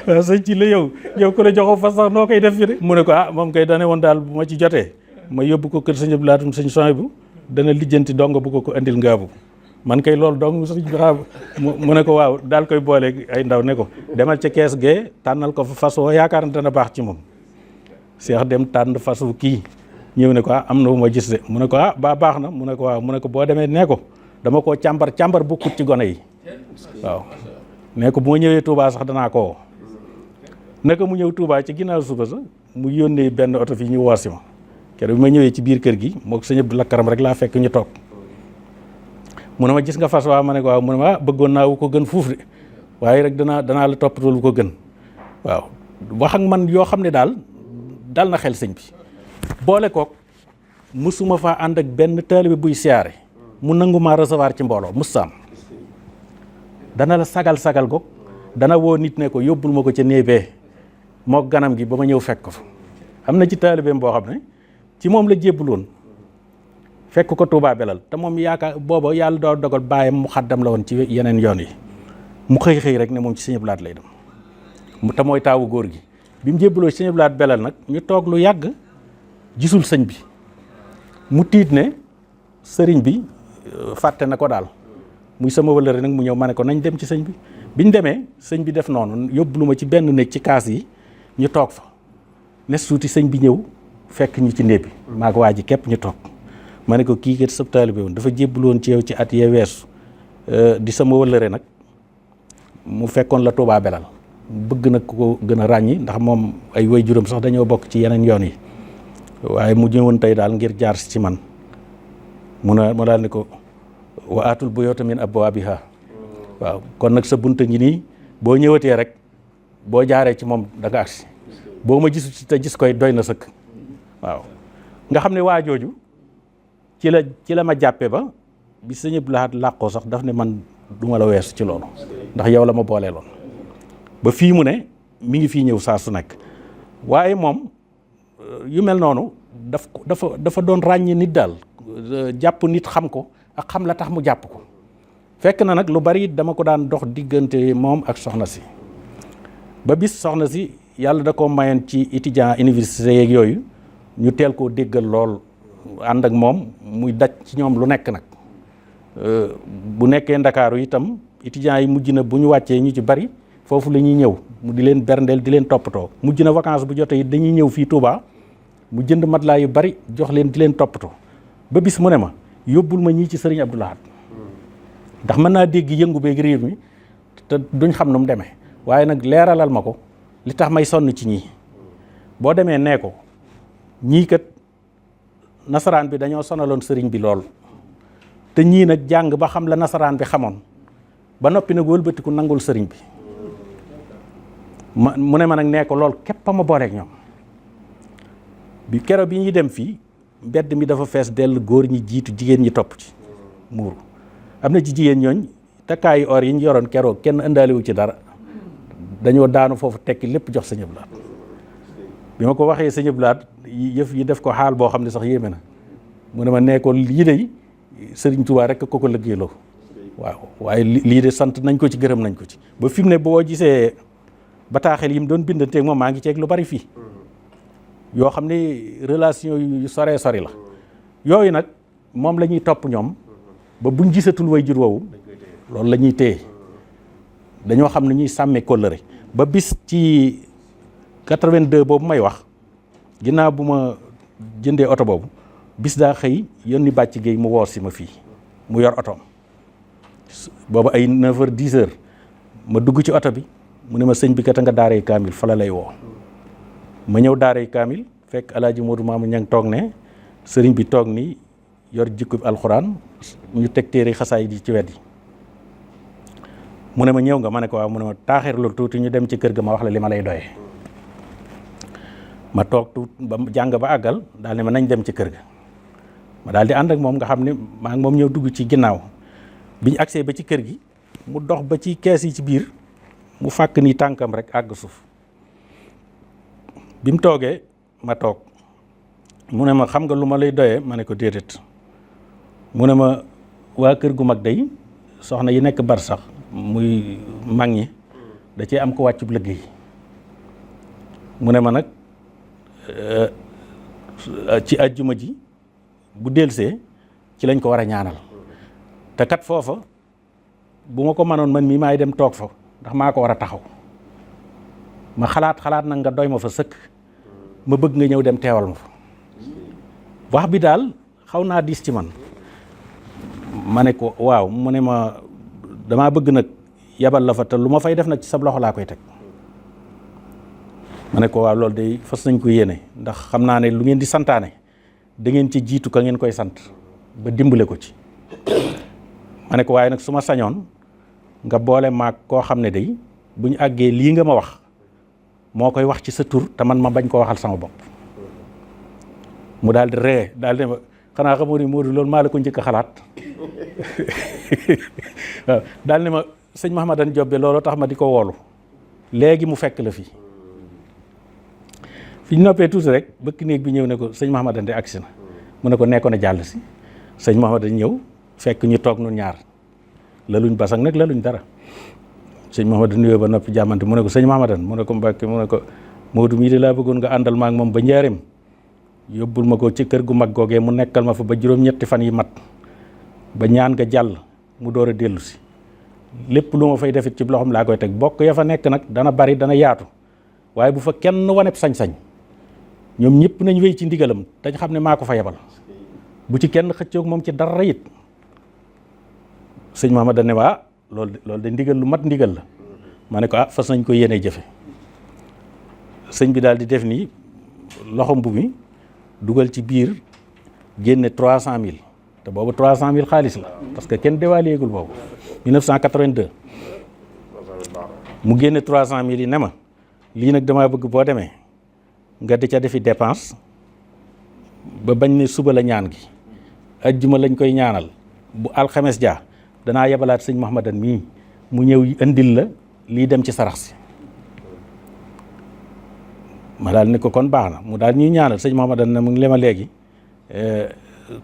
waaw sëñ ci la yow ku la joxo fas sax noo koy def fi de mu ne ko moom kay dane woon daal bu ma ci jotee ma yóbbu ko kër sëñ Abdou Lahad sëñ Souhaïbou dana lijjanti dongo bu ko andil ngaabu man kay loolu dong sëñ bi xam mu ne ko waaw daal koy boole ay ndaw ne ko demal ca kees gee tànnal ko fa fas woo yaakaar na dana baax ci moom. Cheikh dem tànn fasu kii ñëw ne ko am na bu ma gis de mu ne ko baax na mu ne ko waaw mu ne ko boo demee nee ko dama koo càmbar bokkut ci gone yi waaw nee ko bu ma ñëwee Touba sax danaa ko woo naka mu ñëw Touba ci ginnaaw suba sax mu yónnee benn oto fii ñu woosi ma keroog bi ma ñëwee ci biir kër gi moog sëñ Abdou Lakaram rek laa fekk ñu toog mu ne ma gis nga fas waa ma ne ko waaw mu ne ma bëggoon naa wu ko gën fuuf de waaye rek danaa la toppatoo lu ko gën waaw wax ak man yoo xam ne daal dal na xel sëñ bi boole kook musuma faa ànd ak benn taalibe buy siyaare mu nangu maa recevoir ci mbooloo musaam dana la sagal ko dana woo nit ne ko yóbbul ma ko ca néebee moo ganam gi ba ma ñëw fekk ko fa am na ci taalibeem boo xam ne ci moom la jébbuloon fekk ko Touba Belal te moom yaakaar booba yàlla doo dogal bàyyam mu xaddam la woon ci yeneen yoon yi mu xëy rek ne moom ci Sëñ Abdou Lahad lay dem te mooy taawu góor gi bi mu jébbaloo Sëñ Abdou Lahad Belal nag ñu toog lu yàgg gisul sëñ bi mu tiit ne sëriñ bi fàtte na ko daal muy sama wëllëre nag mu ñëw ma ne ko nañ dem ci sëñ bi biñ demee sëñ bi def noonu yóbbu lu ma ci benn néeg ci kaas yi ñu toog fa nes tuuti sëñ bi ñëw fekk ñu ci néeg bi maag waa ji képp ñu toog ma ne ko kii kat sab taalibe woon dafa jébbaloon ci yow ci at yee weesu di sama wëllëre nag mu fekkoon la Touba Belal bëgg nag ko gën a ràññi ndax moom ay waajuram sax dañoo bokk ci yeneen yoon yi waaye mu ñëwoon tey daal ngir jaar si ci man mu daal ne ko wa aatul buyuuta min abwaabihaa waaw kon nag sa bunta ngi nii boo ñëwatee rek boo jaaree ci moom da nga agsi boo ma gisu ci te gis koy doy na sëkk waaw nga xam ne waa jooju ci la ma jàppe ba bi Sëñ Abdou Lahad làqoo sax daf ne man du ma la weesu ci loolu ndax yow la ma boolee loon ba fii mu ne mi ngi fii ñëw saa su nekk waaye moom yu mel noonu dafa doon ràññi nit daal jàpp nit xam ko ak xam la tax mu jàpp ko fekk na nag lu bari dama ko daan dox diggante moom ak soxna si ba bis soxna si yàlla da ko mayoon ci étudiant université yeeg yooyu ñu teel koo déggal lool ànd ak moom muy daj ci ñoom lu nekk nag bu nekkee Ndakaaru itam étudiants yi mujj na bu ñu wàccee ñu ci bari foofu la ñuy ñëw mu di leen berndeel di leen toppatoo mujj na vacances bu jotee it dañuy ñëw fii Touba mu jënd matelas yu bari jox leen di leen toppatoo ba bis mu ne ma yóbbul ma ñii ci Sëriñ Abdou Lahad ndax mën naa dégg yëngu beeg réew mi te duñ xam nu mu demee waaye nag leeralal ma ko li tax may sonn ci ñii boo demee nee ko ñii kat nasaraan bi dañoo sonaloon sëriñ bi lool te ñii nag jàng ba xam la nasaraan bi xamoon ba noppi nag wëlbatiku nangul sëriñ bi mu ne ma nag nee ko lool képp a ma booleeg ñoom bi keroog bi ñuy dem fii mbedd mi dafa fees dell góor ñi jiitu jigéen ñi topp ci muuru am na ci jigéen ñooñ takkaayu or yi ñu yoroon keroog kenn ëndaaliwu ci dara dañoo daanu foofu tekki lépp jox Sëñ Abdou Lahad bi ma ko waxee Sëñ Abdou Lahad yëf yi def ko xaal boo xam ne sax yéeme na mu ne ma nee ko lii de Sëriñ Tuubaa rek ko liggéeyloo waaw waaye lii de sant nañ ko ci gërëm nañ ko ci ba fi mu ne boo gisee bataaxel yi mu doon bindanteeg moom maa ngi ceeg lu bari fii yoo xam ne relation yu sori la yooyu nag moom la ñuy topp ñoom ba buñ gisatul way jur woowu loolu la ñuy téye dañoo xam ne ñuy sàmmee kóllëre ba bis ci 82 boobu may wax ginnaaw bu ma jëndee oto boobu bis daa xëy yónni bàcc géey mu woor si ma fii mu yor otoom boobu ay 9h 10h ma dugg ci oto bi mu ne ma sëñ bi kat nga daaray kaamil fa la lay woo ma ñëw daaray kaamil fekk alaaji Modou Maama ña ngi toog ne sëriñ bi toog ni yor jikkub alxuraan ñu teg téere xasaay di ci wet yi mu ne ma ñëw nga ma ne ko waaw mu ne ma taaxirlu tuuti ñu dem ci kër ga ma wax la li ma lay doyee ma toog tuut ba jàng ba àggal daal ne ma nañ dem ci kër ga ma daal di ànd ak moom nga xam ne maa ngi moom ñëw dugg ci ginnaaw biñ agsee ba ci kër gi mu dox ba ci kees yi ci biir mu fàkk ni tànkam rek àgg suuf bi mu toogee ma toog mu ne ma xam nga lu ma lay doyee ma ne ko déedéet mu ne ma waa kër gu mag day soxna yi nekk bar sax muy mag ñi da cee am ko wàccub liggéey mu ne ma nag ci àjjuma ji bu delsee ci lañ ko war a ñaanal te kat foofa bu ma ko mënoon man mii maay dem toog fa ndax maa ko war a taxaw ma xalaat nag nga doy ma fa sëkk ma bëgg nga ñëw dem teewal ma fa wax bi daal xaw naa diis ci man ma ne ko waaw mu ne ma damaa bëgg nag yabal la fa te lu ma fay def nag ci sab loxo laa koy teg ma ne ko waaw loolu day fas nañ ko yéene ndax xam naa ne lu ngeen di santaane da ngeen ci jiitu ka ngeen koy sant ba dimbale ko ci ma ne ko waaye nag su ma sañoon nga boole maag koo xam ne day bu ñu àggee lii nga ma wax moo koy wax ci sa tur te man ma bañ koo waxal sama bopp mu daal di ree daal di ne ma xanaa xamoo ni Modou loolu maa la ko njëkk a xalaat waaw daal ne ma sëñ Mahamadan Jobbe loolu tax ma di ko woolu léegi mu fekk la fii fi ñu noppee tuuti rek bëkk néeg bi ñëw ne ko sëñ Mahamadan de agsi na mu ne ko nekkoon a jàll si sëñ Mahamadan ñëw fekk ñu toog nun ñaar laluñ basang nag laluñ dara sëñ Mahamadan nuyoo ba noppi jàmmante mu ne ko sëñ Mahamadan mu ne ko Mbàkke mu ne ko Modou mii de laa bëggoon nga àndal ma ak moom ba njaareem yóbbul ma ko ci kër gu mag googee mu nekkal ma fa ba juróom-ñetti fan yi mat ba ñaan nga jàll mu door a dellu si lépp lu ma fay defit ci loxoom laa koy teg bokk ya fa nekk nag dana bari dana yaatu waaye bu fa kenn waneb sañ-sañ ñoom ñëpp nañ wéy ci ndigalam dañ xam ne maa ko fa yebal bu ci kenn xëccoog moom ci dara it sëñ Mahamadan ne waa loolu de ndigal lu mat ndigal la ma ne ko fas nañ ko yéene jëfe sëñ bi daal di def nii loxo mbu mi dugal ci biir génne 300 000 te boobu 300 000 xaalis la parce que kenn dévaluéegul boobu 1982 mu génne 300 000 yi ne ma lii nag damaa bëgg boo demee nga di ca defi dépense ba bañ ne suba la ñaan gi ajjuma lañ koy ñaanal bu alxames ja danaa yebalaat sëñ Mahamadan mii mu ñëw indil la lii dem ci sarax si ma daal ne ko kon baax na mu daal ñuy ñaanal sëñ Mahamadan ne mu ngi lema léegi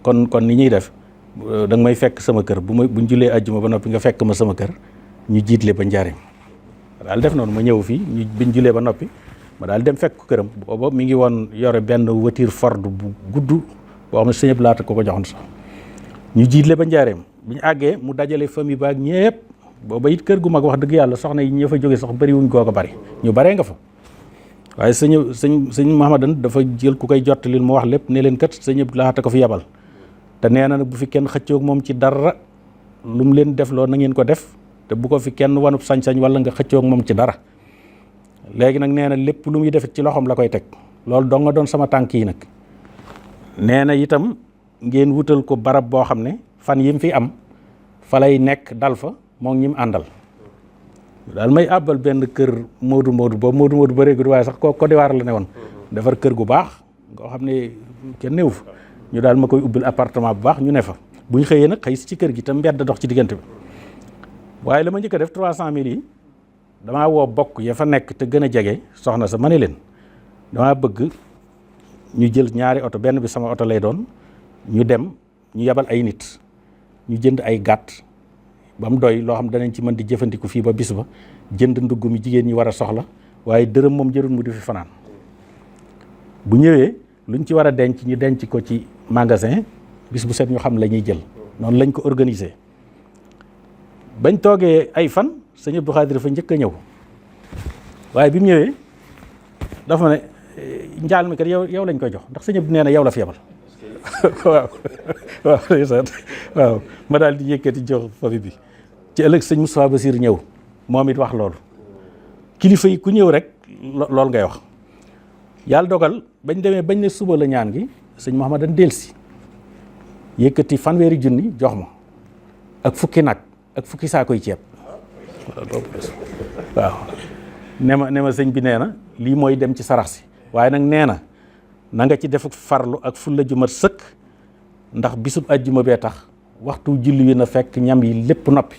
kon ni ñuy def da nga may fekk sama kër buñ julee ajjuma ba noppi nga fekk ma sama kër ñu jiitle ba njaareem daal def noonu ma ñëw fii biñ julee ba noppi ma daal dem fekk ko këram booba mi ngi woon yore benn voiture Ford bu gudd boo xam ne sëñ Abdou Lahat ko joxoon sax ñu jiitle ba njaareem bi ñu àggee mu dajale famille baag ñëpp booba it kër gu mag wax dëgg yàlla soxna yi ña fa jóge sax bëri wuñ koo ko bari ñu baree nga fa waaye sëñ Mahamadan dafa jël ku koy jottalil mu wax lépp ne leen kat sëñ Abdou Lahat ko fi yebal te nee na nag bu fi kenn xëccoog moom ci dara lu mu leen def loo na ngeen ko def te bu ko fi kenn wanub sañ-sañ wala nga xëccoog moom ci dara léegi nag nee na lépp lu muy defit ci loxoom la koy teg loolu dong nga doon sama tànk yi nag nee na itam ngeen wutal ko barab boo xam ne fan yim fi am fa lay nekk dal fa moom ñi mu àndal daal may àbbal benn kër Modou boobu bëreegul waaye sax Côte d'Ivoire la ne woon defar kër gu baax ngoo xam ne kenn néew fa ñu daal ma koy ubbil appartement bu baax ñu ne fa bu ñu xëyee nag xëy si ci kër gi te mbedd dox ci diggante bi waaye la ma njëkk a def 300 000 yi damaa woo bokk ya fa nekk te gën a jege soxna sa ma ne leen damaa bëgg ñu jël ñaari oto benn bi sama oto lay doon ñu dem ñu yebal ay nit ñu jënd ay gàtt ba mu doy loo xam danañ ci mën di jëfandiku fii ba bis ba jënd ndugg mi jigéen ñi war a soxla waaye dërëm moom jërul mu di fi fanaan bu ñëwee luñ ci war a denc ñu denc ko ci magasin bis bu set ñu xam la ñuy jël noonu lañ ko organiser bañ toogee ay fan sëñ Abdou Khadir fa njëkk a ñëw waaye bi mu ñëwee dafa ne njaal mi kat yow lañ koy jox ndax sëñ Abdou nee na yow la fi yebal waaw ma daal di yëkkati jox famille bi ci ëllëg sëñ Moustapha Bassir ñëw moom it wax loolu kilifa yi ku ñëw rek loolu ngay wax yàlla dogal bañ demee bañ ne suba la ñaan gi sëñ Mahamadan delsi yëkkati fanweeri junni jox ma ak fukki nag ak fukki saakoy ceeb waaw ne ma sëñ bi nee na lii mooy dem ci sarax si waaye nag nee na nga ci def farlu ak fulla ju mat sëkk ndax bisub ajjuma bee tax waxtu julli wi na fekk ñam yi lépp noppi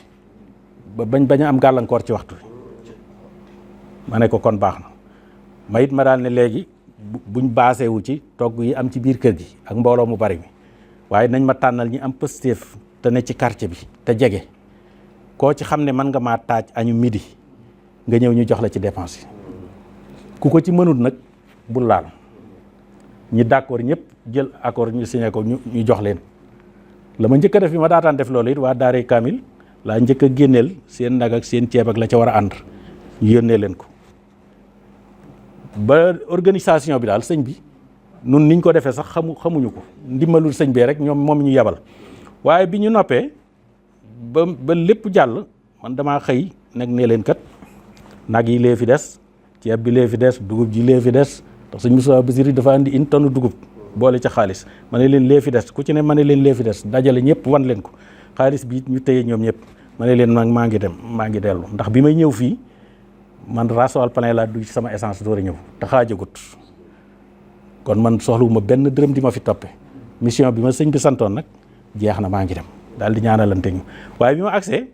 ba bañ a am gàllankoor ci waxtu wi ma ne ko kon baax na ma it ma daal ne léegi buñ baasee wu ci togg yi am ci biir kër gi ak mbooloo mu bari mi waaye nañ ma tànnal ñi am pëstéef te ne ci quartier bi te jege koo ci xam ne mën nga maa taaj añu midi nga ñëw ñu jox la ci dépense yi ku ko ci mënut nag bul laal ñi d'accord ñëpp jël accord ñu signé ko ñu jox leen. la ma njëkk a def bi ma daataan def loolu it waa Daaray Kaamil laa njëkk a génneel seen nag ak seen ceeb ak la ca war a ànd ñu yónnee leen ko ba organisation bi daal sëñ bi nun niñ ko defee sax xamuñu ko ndimbalul sëñ bee rek moom ñu yebal waaye bi ñu noppee ba lépp jàll man damaa xëy nag ne leen kat nag yi lee fi des ceeb bi lee fi des dugub ji lee fi des ndax sëñ Moussa Basiri dafa andi une tonne dugub boole ca xaalis ma ne leen lee fi des ku ci ne ma ne leen lee fi des dajale ñëpp wan leen ko xaalis bi ñu téye ñoom ñëpp ma ne leen nag maa ngi dellu ndax bi may ñëw fii man rasoal plein laa dugg ci sama essence door a ñëw te xaajagut kon man soxluwuma benn dërëm di ma fi toppe mission bi ma sëñ bi santoon nag jeex na maa ngi dem daal di ñaanalante ñu waaye bi ma agsee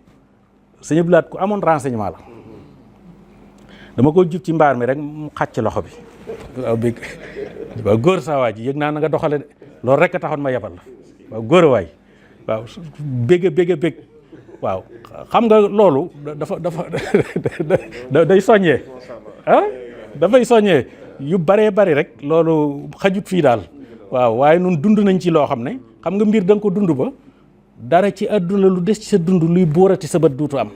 sëñ Abdou Lahad ku amoon renseignement la dama ko jub ci mbaar mi rek mu xàcc loxo bi waaw góor saa waa ji yëg naa na nga doxale de loolu rek a taxoon ma yebal la waaw góor a waay waaw bég waaw xam nga loolu dafa day soññee dafay soññee yu baree bari rek loolu xajut fii daal waaw waaye nun dund nañ ci loo xam ne xam nga mbir da nga ko dund ba dara ci àdduna lu des ci sa dund luy bóorati sa bët duutu am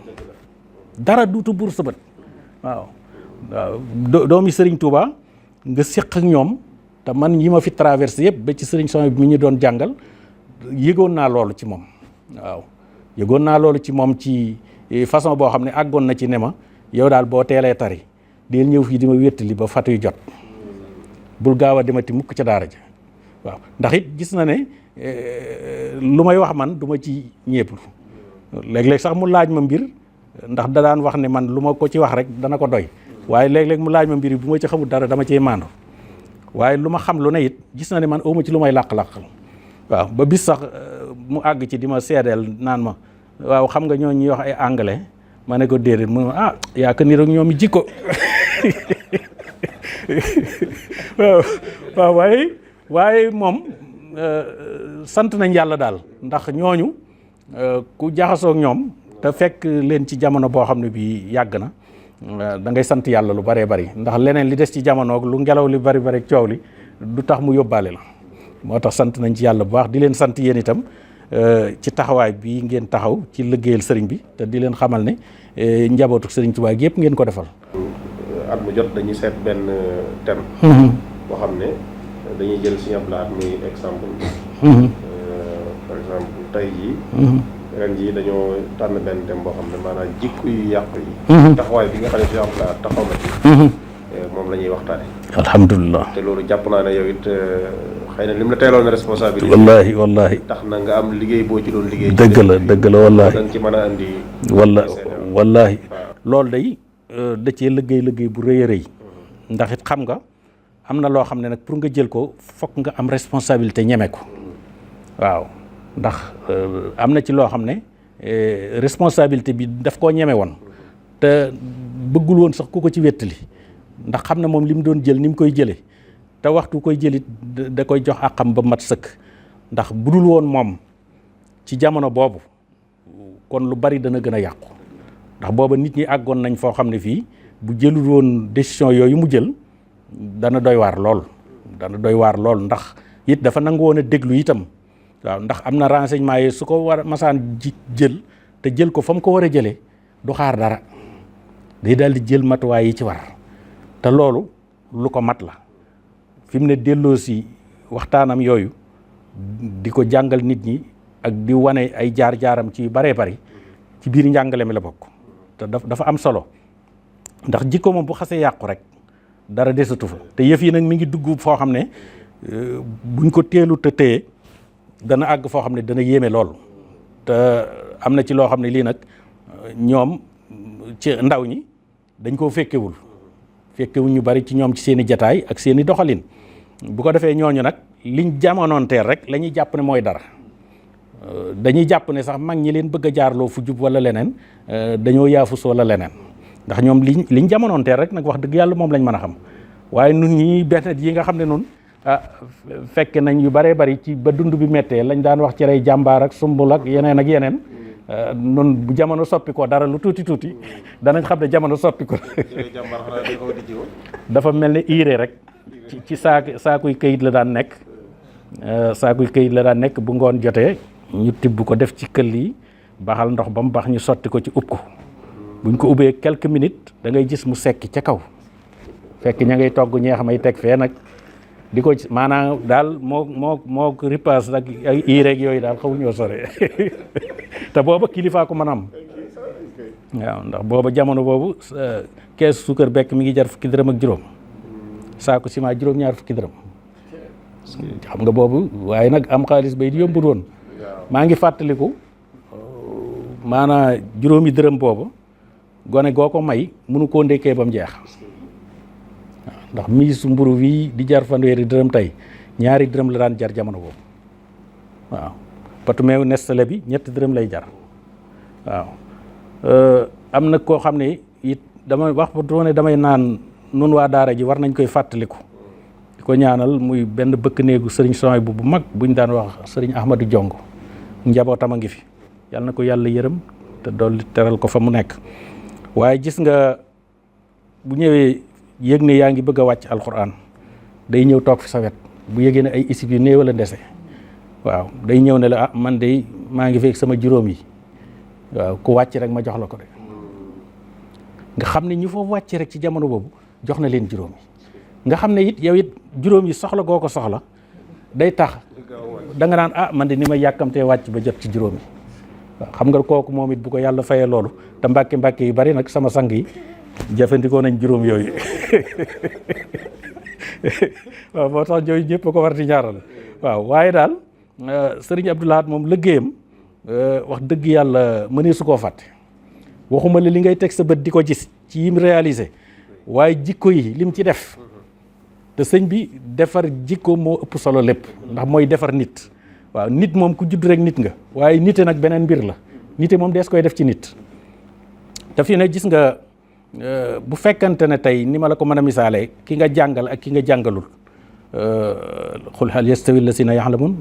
dara duutu buur sa bët waaw doomi Sëriñ Tuuba nga séq ak ñoom te man yi ma fi traversé yëpp ba ci sëriñ Sonia bi mi ñu doon jàngal yëgoon naa loolu ci moom waaw yëgoon naa loolu ci moom ci façon boo xam ne àggoon na ci ne ma yow daal boo teelee tari deel ñëw fii di ma wéttali ba fatu yu jot bul gaaw a demati mukk ca daara ja waaw ndax it gis na ne lu may wax man du ma ci ñeeplu léeg-léeg sax mu laaj ma mbir ndax da daan wax ne man lu ma ko ci wax rek dana ko doy waaye léeg-léeg mu laaj ma mbir bu ma ci xamul dara dama cee maandu waaye lu ma xam lu ne it gis na ne man awma ci lu may làq-làqal waaw ba bis sax mu àgg ci di ma seedeel naan ma waaw xam nga ñoo ñuy wax ay anglais ma ne ko déedéet mu ne yaa ko nii rek ñoom jikko waaw waaye moom sant nañ yàlla daal ndax ñooñu ku jaxasoo ak ñoom te fekk leen ci jamono boo xam ne bii yàgg na da ngay sant yàlla lu baree bari ndax leneen li des ci jamono lu ngelaw li bari coow li du tax mu yóbbaale la moo tax sant nañ ci yàlla bu baax di leen sant yéen itam ci taxawaay bi ngeen taxaw ci liggéeyal sëriñ bi te di leen xamal ne njabootu sëriñ Tuubaa gi yëpp ngeen ko defal. at mu jot dañuy seet benn thème. boo xam ne dañuy jël Sëriñ Abdou Lahad muy exemple. par exemple tey jii. ren jii dañoo tànn benn thème boo xam ne maanaam jikko yu yàqu yi. taxawaay bi nga xam ne Sëriñ Abdou Lahad taxaw na ci. moom la ñuy waxtaane. alhamdulilah. te loolu jàpp naa ne yow it xëy na lim la teeloon na responsabilité. wallaahi. tax na nga am liggéey boo ci doon liggéey. dëgg la wallaahi. da nga ci mën a andi. wallaahi. loolu day da cee liggéey bu rëy a rëy. ndax it xam nga am na loo xam ne nag pour nga jël ko fokk nga am responsabilité ñeme ko. waaw ndax am na ci loo xam ne responsabilité bi daf koo ñeme woon te bëggul woon sax ku ko ci wéttali ndax xam na moom li mu doon jël ni mu koy jëlee te waxtu koy jëlit da koy jox àqam ba mat sëkk ndax budul woon moom ci jamono boobu kon lu bari dana gën a yàqu ndax booba nit ñi àggoon nañ foo xam ne fii bu jëlul woon décision yooyu mu jël dana doy waar lool ndax it dafa nangu woon a déglu itam waaw ndax am na renseignement yi su ko war a masaan jël te jël ko fa mu ko war a jëlee du xaar dara day daal di jël matuwaay yi ci war te loolu lu ko mat la fi mu ne delloo si waxtaanam yooyu di ko jàngal nit ñi ak di wane ay jaar-jaaram ci yu baree bari ci biir njàngale mi la bokk te dafa am solo ndax jikko moom bu xasee yàqu rek dara desatu fa te yëf yi nag mi ngi dugg foo xam ne buñ ko teelu te téye dana àgg foo xam ne dana yéeme lool te am na ci loo xam ne lii nag ñoom ci ndaw ñi dañ koo fekkewul ñu bari ci ñoom ci seen i jataay ak seen i doxalin bu ko defee ñooñu nag liñ jamonoonteel rek la ñuy jàpp ne mooy dara dañuy jàpp ne sax mag ñi leen bëgg a jaarloo fu jub wala leneen dañoo yaafus wala leneen ndax ñoom liñ jamonoonteel rek nag wax dëgg yàlla moom lañ mën a xam waaye nun ñi benn yi nga xam ne nun fekk nañ yu baree bari ci ba dund bi méttee lañ daan wax ci rey jàmbaar ak sumbul ak yeneen nun bu jamono soppi ko dara lu tuuti danañ xam ne jamono soppi ko dafa mel ne urée rek ci saakuy këyit la daan nekk bu ngoon jotee ñu tibb ko def ci këll yi baxal ndox ba mu baax ñu sotti ko ci ub ko buñ ko ubbee quelques minutes da ngay gis mu sekki ca kaw fekk ña ngay togg ñeex may teg fee nag di ko maanaam daal moo ripaas nag ay iireeg yooyu daal xaw ñoo sore te booba kilifaa ko mën a am waaw ndax booba jamono boobu kees suukar bekk mi ngi jar fukki dërëm ak juróom saako ciment juróom-ñaar fukki dërëm xam nga boobu waaye nag am xaalis bay di yombul woon maa ngi fàttaliku maanaam juróomi dërëm boobu gone goo ko may mënu koo ndekkee ba mu jeex ndax miisu mburu wi di jar fanweeri dërëm tey ñaari dërëm la daan jar jamono boobu waaw patu meew Nestlé bi ñetti dërëm lay jar waaw am na koo xam ne it dama wax ne damay naan nun waa daara ji war nañ koy fàttaliku di ko ñaanal muy benn bëkk néegu sëriñ Soy bu mag buñ daan wax sëriñ Ahmadou Jongo njabootam a ngi fi yàlla na ko yàlla yërëm te dolli teral ko fa mu nekk waaye gis nga bu ñëwee yëg ne yaa ngi bëgg a wàcc alxuraan day ñëw toog fi sa wet bu yëgee ne ay isib yu néew la ndese waaw day ñëw ne la man de maa ngi fekk sama juróom yi waaw ku wàcc rek ma jox la ko de nga xam ne ñu foofu wàcc rek ci jamono boobu jox na leen juróom yi nga xam ne it yow it juróom yi soxla goo ko soxla day tax da nga naan man de ni ma yàkkamtee wàcc ba jot ci juróom yi waaw xam nga kooku moom it bu ko yàlla fayee loolu te mbàkke yu bari nag sama sang yi jëfandikoo nañ juróom yooyu waaw moo tax yooyu ñëpp ko war di ñaaral waaw waaye daal sëriñ Abdou Lahad moom liggéeyam wax dëgg yàlla mënee su koo fàtte waxuma li ngay teg sa bët di ko gis ci yim réalisé waaye jikko yi lim ci def te sëñ bi defar jikko moo ëpp solo lépp ndax mooy defar nit waaw nit moom ku judd rek nit nga waaye nite nag beneen mbir la nite moom dees koy def ci nit te fii ne gis nga bu fekkante ne tey ni ma la ko mën a misaalee ki nga jàngal ak ki nga jàngalul xul hal yastawi lasina yaxlamun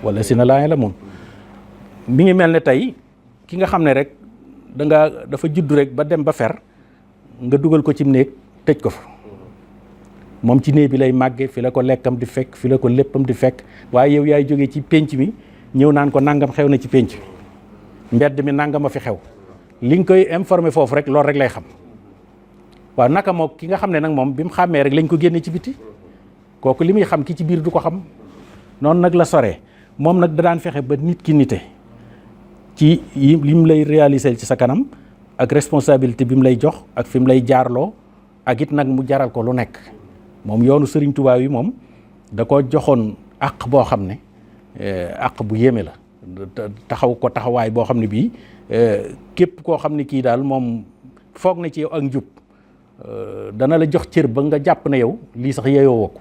wala sina laa yaxlamun mi ngi mel ne tey ki nga xam ne rek dafa judd rek ba dem ba fer nga dugal ko ci néeg tëj ko fa moom ci néeg bi lay màgge fi la ko lekkam di fekk fi la ko léppam di fekk waaye yow yaay jógee ci pénc mi ñëw naan ko nangam xew na ci pénc mi mbedd mi nangam a fi xew li nga koy informé foofu rek loolu rek lay xam waaw naka moo ki nga xam ne nag moom bi mu xàmmee rek lañ ko génne ci biti kooku li muy xam ki ci biir du ko xam noonu nag la soree moom nag da daan fexe ba nit ki nite ci li mu lay réaliser ci sa kanam ak responsabilité bi mu lay jox ak fi mu lay jaarloo ak it nag mu jaral ko lu nekk moom yoonu Serigne Touba yi moom da ko joxoon àq boo xam ne àq bu yéeme la taxaw ko taxawaay boo xam ne bii képp koo xam ne kii daal moom foog na ci yow ak njub dana la jox cër ba nga jàpp ne yow lii sax yeyoo woo ko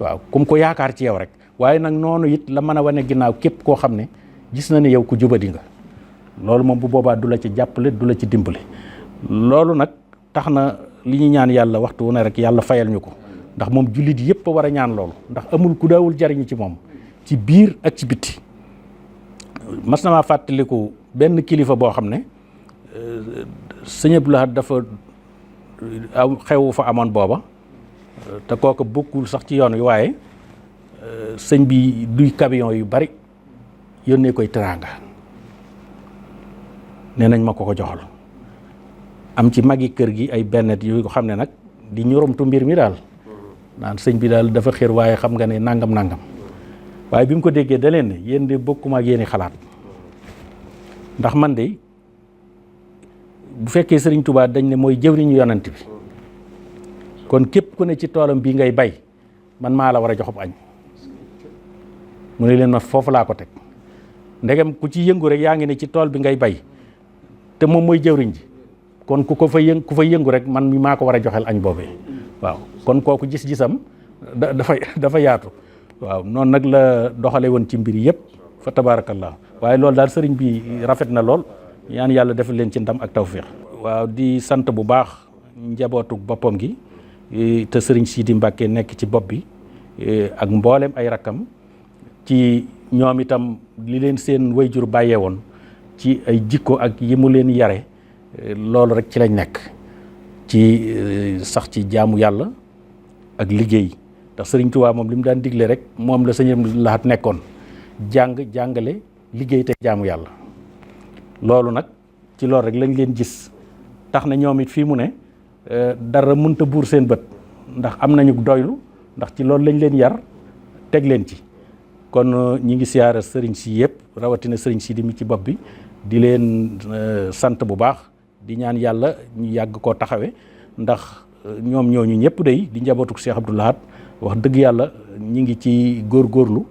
waaw kum ko yaakaar ci yow rek waaye nag noonu it la mën a wane ginnaaw képp koo xam ne gis na ne yow ku jubadi nga loolu moom bu boobaa du la ci jàppale du la ci dimbale loolu nag tax na li ñu ñaan yàlla waxtu wu ne rek yàlla fayal ñu ko ndax moom jullit yëpp a war a ñaan loolu ndax amul ku daawul jariñu ci moom ci biir ak ci bitti mas na maa fàttaliku benn kilifa boo xam ne sëñ Abdou Lahad dafa xewu fa amoon booba te kooku bokkul sax ci yoon wi waaye sëñ bi duy camion yu bari yónnee koy teraanga nee nañ ma ko joxal am ci magi kër gi ay bennet yu ko xam ne nag di ñoromtu mbir mi daal naan sëñ bi daal dafa xër waaye xam nga ne nangam waaye bi mu ko déggee da leen ne yéen de bokkuma ak yéeni xalaat ndax man de bu fekkee sëriñ Touba dañ ne mooy jëwriñu yonent bi kon képp ku ne ci toolam bii ngay bay man maa la war a joxub añ mu ne leen ma foofu laa ko teg ndegem ku ci yëngu rek yaa ngi ne ci tool bi ngay bay te moom mooy jëwriñ ji kon ku fa yëngu rek man mi maa ko war a joxel añ boobee waaw kon kooku gis-gisam dafa yaatu waaw noonu nag la doxale woon ci mbir yëpp fa tabarakallah waaye loolu daal sëriñ bi rafet na lool ñaan yàlla defal leen ci ndam ak tawfiq. waaw di sant bu baax njabootu boppam gi te sëriñ Sidi Mbacke nekk ci bopp bi ak mboolem ay rakkam ci ñoom itam li leen seen wayjur bàyyee woon ci ay jikko ak yi mu leen yare loolu rek ci lañ nekk ci sax ci jaamu yàlla ak liggéey ndax sëriñ Tuubaa moom li mu daan digle rek moom la sëñ Abdou Lahad nekkoon jàngale liggéey te jaamu yàlla loolu nag ci loolu rek lañ leen gis tax na ñoom it fii mu ne dara mënta buur seen bët ndax am nañu doylu ndax ci loolu lañ leen yar teg leen ci kon ñi ngi siyaara sëriñ si yëpp rawatina sëriñ si di mi ci bopp bi di leen sant bu baax di ñaan yàlla ñu yàgg koo taxawe ndax ñoom ñooñu ñëpp day di njabootu Cheikh Abdou Lahad wax dëgg yàlla ñi ngi ci góorgóorlu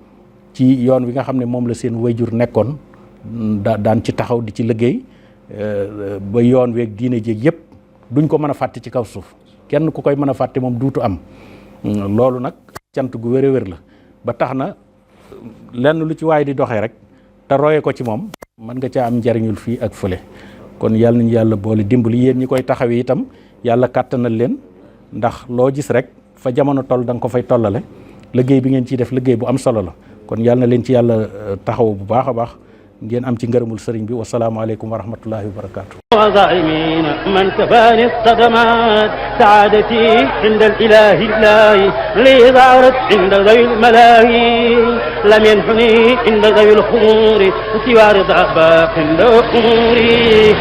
ci yoon wi nga xam ne moom la seen wayjur nekkoon daan ci taxaw di ci liggéey ba yoon weeg diine jéeg yëpp duñ ko mën a fàtte ci kaw suuf kenn ku koy mën a fàtte moom duutu am loolu nag cant gu wér a wér la ba tax na lenn lu ci waay di doxee rek te roye ko ci moom mën nga caa am njariñul fii ak fële kon yàlla nañu yàlla boole dimbali yéen ñi koy taxawee itam yàlla kàttanal leen ndax loo gis rek fa jamono toll da nga ko fay tollale liggéey bi ngeen ciy def liggéey bu am solo la kon yàlla na leen ci yàlla taxaw bu baax a baax ngeen am ci ngërëmul sëriñ bi wasalaamaaleykum wa rahmatullahi wa barakaatu. وظالمين من كفاني الصدمات سعادتي عند الإله الله لي ظهرت عند ذوي الملاهي لم ينحني عند ذوي الخمور سوى رضا باق عند أموري